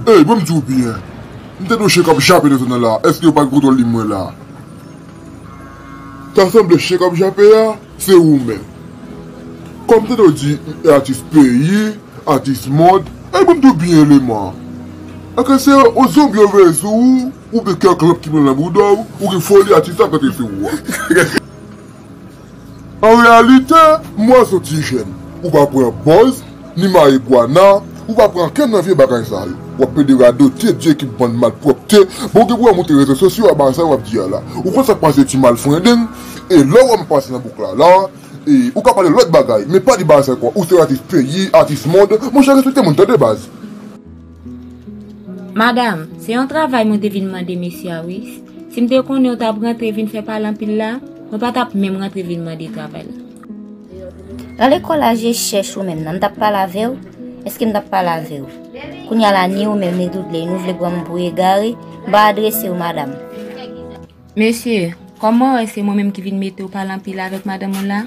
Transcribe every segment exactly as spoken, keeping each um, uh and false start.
Ey, bon, m di w byen. M tande yon chen k ap jape nan zòn nan la. Èske yo pa gen kontwòl li mwen la? Ta sanble chen k ap jape a, se ou menm. Kòm m tande w di atis peyi, atis mond, ey, bon, m di w byen, eleman. Èske se yon zonbi yo voye sou ou, oubyen kèk lanp ki pran nan bouda w, ou gen foli atis la k rantre sou ou a? An reyalite, m wè se yon ti jèn. Ou pa pran bòz, ni marigwana, ou pa pran kenn nan vye bagay sa yo. W ap plede radote di ekip bann malpwòpte. Bon, ou gen pou w monte rezo sosyo a bagay sa yo w ap di a la. Ou konn sa k pase ti malfrendeng, e lè w wè m pase nan bouk la la, e ou ka pale lòt bagay, men pa di bagay sa ankò. Ou se atis peyi, atis mond, monchè, respekte moun, tande baz. Madam, se yon travay mwen te vin mande mesye a wi. Si m te konnen ou t ap rantre vin fè pale anpil la, mwen pa t ap menm rantre vin mande travay la. Nan lekòl la je chèch ou menm nan, m t ap pale avè w? Èske m t ap pale avè w? Kounye a la ni ou menm ni Doudley, nou vle pran m pou egare, m pa adrese w madanm. Mesye, kòm mwen wè se mwen menm ki vin mete w pale anpil avèk madanm ou la,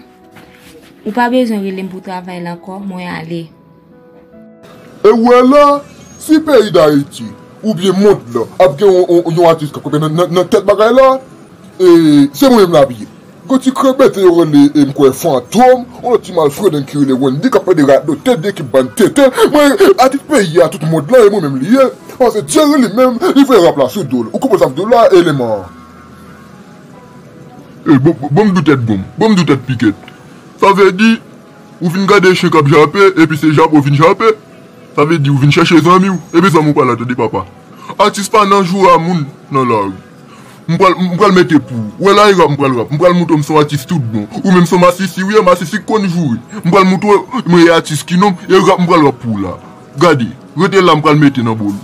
ou pa bezwen rele m pou travay la ankò, mwen ale. E ou wè la, si peyi Dayiti, oubyen mond lan, ap gen yon, yon, yon atis k ap kanpe nan, nan, nan tèt bagay la, e se mwen menm l ap ye. Gon ti krenbete yo rele, e m kwè, Fantom, yon lòt ti malfrendeng ki rele Wendy, k ap plede radote di ekip bann tenten. Mwen, atis peyi a, tout mond lan, e mwen menm li ye. Paske Jerry li menm, li voye rap la sou do l. Ou konprann sa m di w la, eleman? Ey, bon, bon, bon m di w tèt gonm, bon m di w tèt pikèt. Sa vle di, ou vin gade chen k ap jape, epi se jape w vin jape. Sa vle di, ou vin chèche zanmi w, epi zanmi w pa la, tande papa. Atis pa nan joure a moun nan lari. M pral, m pral mete pou ou. Wè la e rap m pral rap. M pral montre w m se yon atis tout bon. Ou menm se yon masisi, wi, e masisi k konn joure. M pral montre w mwen e atis ki nonm, e rap m pral rap pou ou la. Gade, rete la m pral mete nan bòl ou.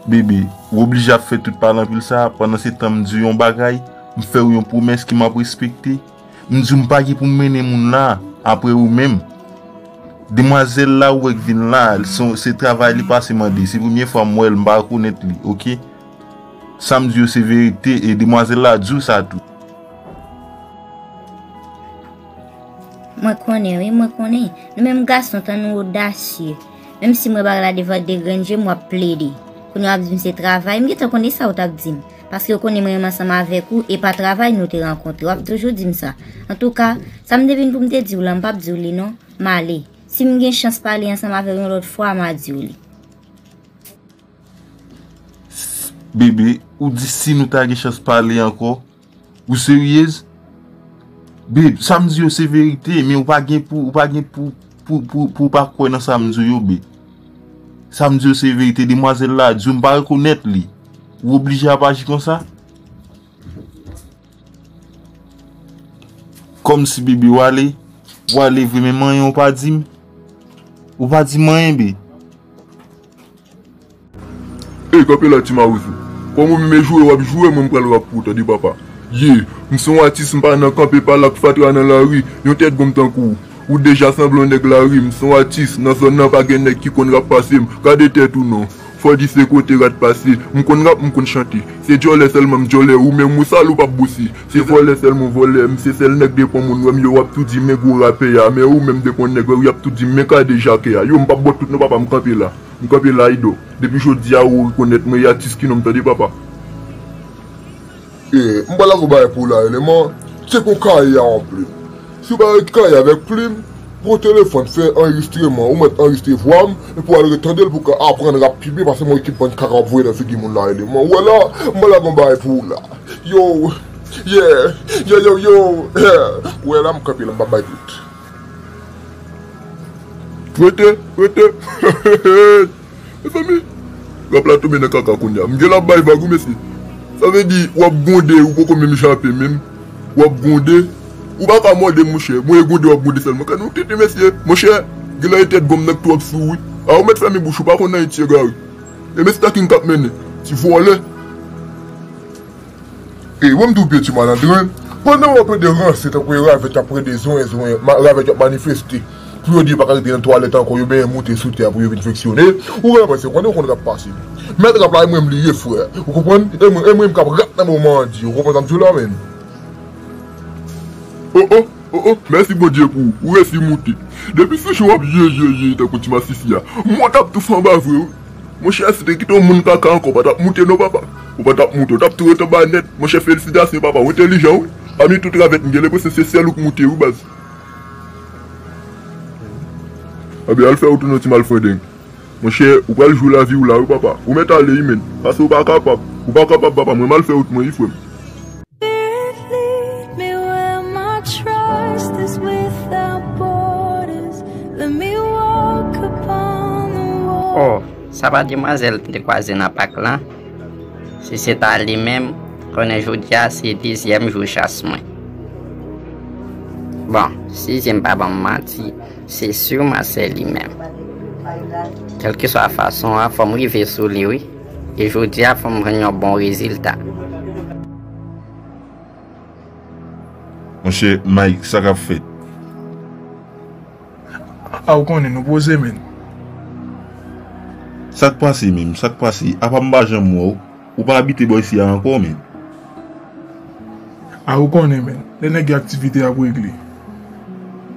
Bebe, ou oblije ap fè tout pale anpil sa, pandan se tan m di w yon bagay, m fè w yon pwomès ke m ap respekte. M di w m pa gen pou m mennen moun la, apre ou menm. Demwazèl la ou wè k vin la, se, se travay li pase mande, se premye fwa m wè l, m pa rekonèt li, oke? Sa m di yo se verite, e demwazèl la di w sa tou. Mwen konnen, wi, mwen konnen. Nou menm gason, tan nou odasye. Menm si m wè bagay la devan de grenn je m, w ap plede. Kounye a w ap di m se travay, m gentan konnen sa w t ap di m. Paske w konnen mwen menm ansanm avèk ou, e pa travay nou te rankontre. W ap toujou di m sa. Antouka, sa m te vin pou m te di w la, m p ap di w li non. M ale. Si m gen chans pale ansanm avè w yon lòt fwa, m a di w li. Bebe, ou di si nou ta gen chans pale ankò? Ou seryez? Babe, sa m di yo se verite, men ou pa gen pou, ou pa gen pou, pou, pou, pou w pa kwè nan sa m di yo, babe. Sa m di yo se verite, demwazèl la di w m pa rekonèt li. Ou oblije ap aji konsa? Kòmsi, bebe, w ale, w ale vre, men manyen ou pa di m. Ou pa di m anyen, babe. Ey, kanpe la, ti mawozo. Kòm ou menm e joure w ap joure, mwen m pral rap pou ou, tande papa. Ye, m se yon atis, m pa nan kanpe pa la k fatra nan lari, yon tèt gonm tankou w. Ou deja sanble yon nèg lari, m se yon atis, nan zòn nan pa gen nèg ki konn rap pase m, gade tèt ou non. Fò di se kote rat pase, m konn rap, m konn chante. Se djòlè sèlman m djòlè, ou menm ou sal ou p ap bouse. Se vòlè sèlman w vòlè, m se sèl nèg depan moun wè m yo w ap tou di men gwo rapè a, men ou menm depan nèg wè w y ap tou di men kadejakè a. Yo, m p ap bòt tout non papa, m kanpe la. M kanpe la, Ido. Depi jodi a, ou rekonèt mwen e atis ki nonm, tande papa. E, m pral lage yon bagay pou w la, eleman. Tcheke yon kaye a yon plim. Si w pa gen kaye avèk plim, pran telefòn, fè anrejistreman, ou mèt anrejistre vwa m, epi w al retande l pou w ka aprann rap pi byen, paske m wè ekip bann kaka w ap voye nan figi moun la, eleman. Ou wè la, m pral lage yon bagay pou w la. Yo, yeah, yo, yo, yo, yeah. Ou wè la, m kanpe la, m p ap bay tout. Rete, rete. Mezanmi, rap la tonbe nan kaka kounye a. M gen l ap bay vag wi, mesye. Sa vle di, w ap gwonde, ou poko menm jape menm. W ap gwonde. Ou pa ka mòde, monchè. Mwen e gwonde, w ap gwonde sèlman. Kè nou tete, mesye. Monchè, gen lè e tèt gonm nan k twò ap sou wi. A, ou mèt fèmen bouch ou, pa konn anyen, ti egare. E mesye Takin k ap mennen. Ti vòlè. E, wè m di w byen, ti malandren, pandan w ap plede ranse tankou yon ravèt k ap plede zwen, zwen, ma-, ravèt yo ap manifeste, pou yo di yo pa ka rete nan twalèt ankò, yo benyen moute sou tè a pou yo vin fonksyone, ou genlè panse konnen w konn rap pase m. Mèt rap la, e mwen m li ye, frè. Ou konprann? E mwen, e mwen m k ap rap nan moman an di, ou konprann sa m di w la, menn? Oh, oh! Oh, oh, mèsi Bondye pou ou, ou resi moute. Depi sou jou w ap ye, ye, ye, tankou ti masisi a, mwen t ap tou fè anba vre, wi. Monchè, si te kite yon moun kaka ankò, w pa t ap moute non, papa. Ou pa t ap moute, w t ap tou ret anba nèt. Monchè, felisitasyon, papa, ou entèlijan, wi. Pami tout ravèt, m gen lenpresyon se sèl ou k moute, wi, baz. Anben, al fè wout ou non, ti malfrendeng. Monchè, ou pral jwe lavi w la, wi, papa. Ou mèt ale, wi, menn. Paske ou pa kapab. Ou pa kapab, papa. Mwen, m al fè wout mwen, wi, frè m. Spirit, lead me where my trust is without borders. Let me walk upon the water. Oh, sa pa demwazèl m te kwaze nan pak lan? Si se ta li menm, konnen jodi a se dezyèm jou chas mwen. Bon, si zye m pa ban m manti, se siman se li menm. Kèlkeswa fason an, fò m rive sou li, wi. E jodi a, fò m jwenn yon bon rezilta. Monchè Mike, sa k ap fèt? A, ou konnen, nou poze, menn. Sa k pase menm? Sa k pase? Apa m pa janm wè w? Ou pa abite bò isi a ankò, menn. A, ou konnen, menn. Lè nèg gen aktivite y ap regle.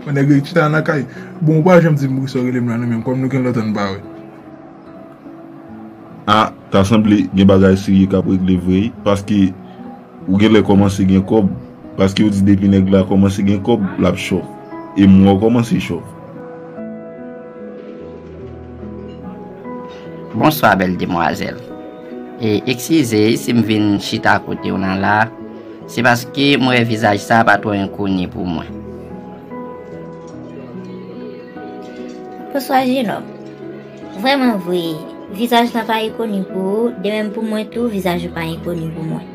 Mwen, nèg yo chita nan kay. Bon, ou pa janm di m poukisa w rele m la non, menm, kòm nou gen lontan n pa wè. A, ta sanble gen bagay serye k ap regle vre, wi, paske ou genlè kòmanse gen kòb, paske yo di depi nèg la kòmanse gen kòb, l ap chòf. E m wè w kòmanse chòf. Bonswa, bèl demwazèl. E, eskize, wi, si m vin chita kote w lan la, se paske m wè vizaj sa a pa twò enkoni pou mwen. Bonswa, jenòm. Vrèman vre, vizaj lan pa enkoni pou ou, de menm pou mwen tou, vizaj ou pa enkoni pou mwen.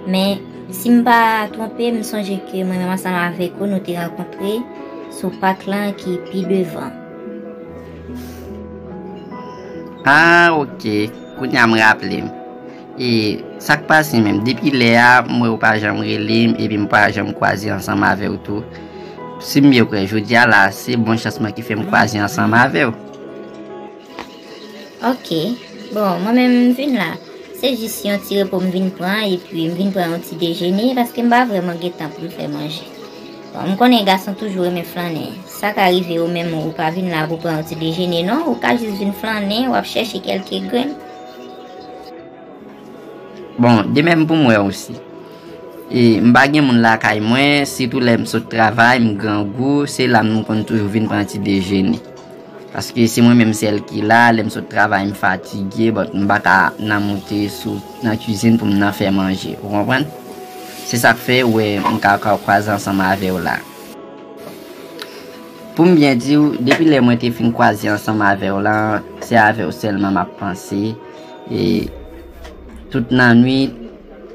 Men, si m pa twonpe, m sonje ke mwen menm ansanm avèk ou, nou te rankontre sou pak lan ki pi devan. Ah, oke. Kounye a m raple m. E sa k pase menm? Depi lè a, m wè w pa janm rele m, epi m pa janm kwaze ansanm avè w tou. Si m byen kwè, jodi a la, se bon chans mwen ki fè m kwaze ansanm avè w. Oke. Bon, mwen menm m vin la. Se jis yon ti repo m vin pran, epi m vin pran yon ti dejene, paske m pa vrèman gen tan pou m fè manje. Bon, m konnen gason toujou renmen flannen. Sa ka rive ou menm ou pa vin la pou pran yon ti dejene, non. Ou ka jis vin flannen, w ap chèche kèlke grenn. Bon, de menm pou mwen osi. E, m pa gen moun lakay mwen, sitou lè m sot travay, m grangou, se la m konn toujou vin pran ti dejene. Paske se mwen menm sèl ki la, lè m sot travay, m fatige, but m pa ka nan moute sou, nan kizin pou m nan fè manje, ou konprann? Se sa k fè ou wè m ka, ka kwaze ansanm avè w la. Pou m byen di w, depi lè mwen te fin kwaze ansanm avè w lan, se avè w sèlman m ap panse. E tout nannwit,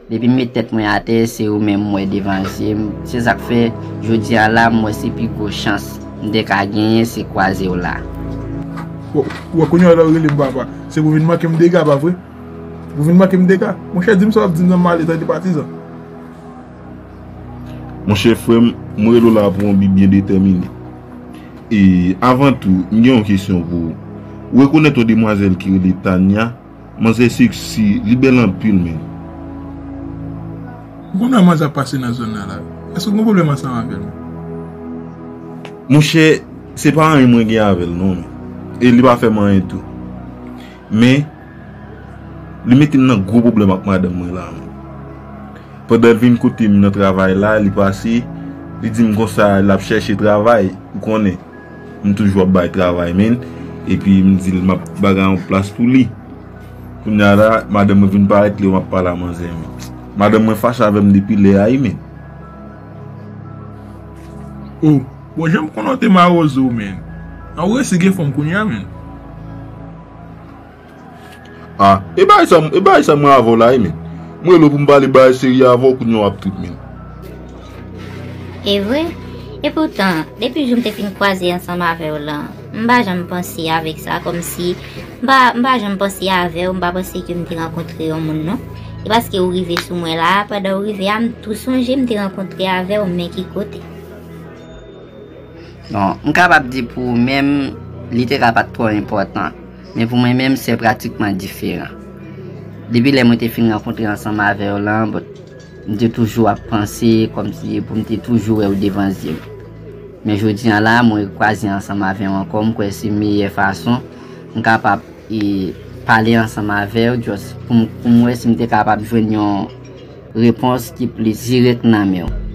depi m met tèt mwen atè, se ou menm m wè devan zye m. Se sa k fè, jodi a la, m wè se pi gwo chans m te ka genyen, se kwaze w la. Bon, ou wè kounye a lè w rele m papa, se pou vin manke m dega, pa vre? Pou vin manke m dega? Monchè, di m sa w ap di m nan, m ale, tande patizan. Monchè frè m, m rele w la pou yon bi byen detèmine. E, avan tou, m gen yon kesyon pou ou. Ou rekonèt yon demwazèl ki rele Tanya? Manzè seksi, li bèl anpil, menn. Ou konn wè manzè ap pase nan zòn nan la. Èske w gen pwoblèm ansanm avè l, menn? Monchè, se pa anyen mwen gen avè l, non, menn. E li pa fè m anyen tou. Men, li mete m nan gwo pwoblèm ak madanm mwen la, menn. Pandan l vin kote m nan travay la, li pase, li di m konsa l ap chèche travay, ou konnen. M toujou ap bay travay, menn. Epi m di l m ap bagay yon plas pou li. Kounye a la, madanm mwen vin parèt lè m ap pale a manzè, menn. Madanm mwen fache avè m depi lè a, wi, menn. Oh, bon, jan m konnen w te mawozo, menn. An, ou resi gen fanm kounye a, menn. Ah, e bagay sa, e bagay sa mwen avè w la, wi, menn. Mwen rele w pou m pale bagay serye avè w, kounye a w ap trip, menn. E vre? Epoutan, depi jou m te fin kwaze ansanm avè w lan, m pa janm panse avèk sa, kòmsi, m pa, m pa janm panse avè w, m pa panse ke m te rankontre yon moun, non. E paske ou rive sou mwen la, pandan ou rive a, m tou sonje m te rankontre avè w, men ki kote? Bon, m kapab di pou ou menm, li te ka pa t twò enpòtan, men pou mwen menm, se pratikman diferan. Depi lè mwen te fin rankontre ansanm avè w lan, bon, m te toujou ap panse, kòmsi pou m te toujou wè w devan zye m. Men jodi a la, mwen kwaze ansanm avè w ankò, m kwè se meyè fason m kapab e pale ansanm avè w, just pou m, pou m wè si m te kapab jwenn yon repons ki plis dirèk nan men w.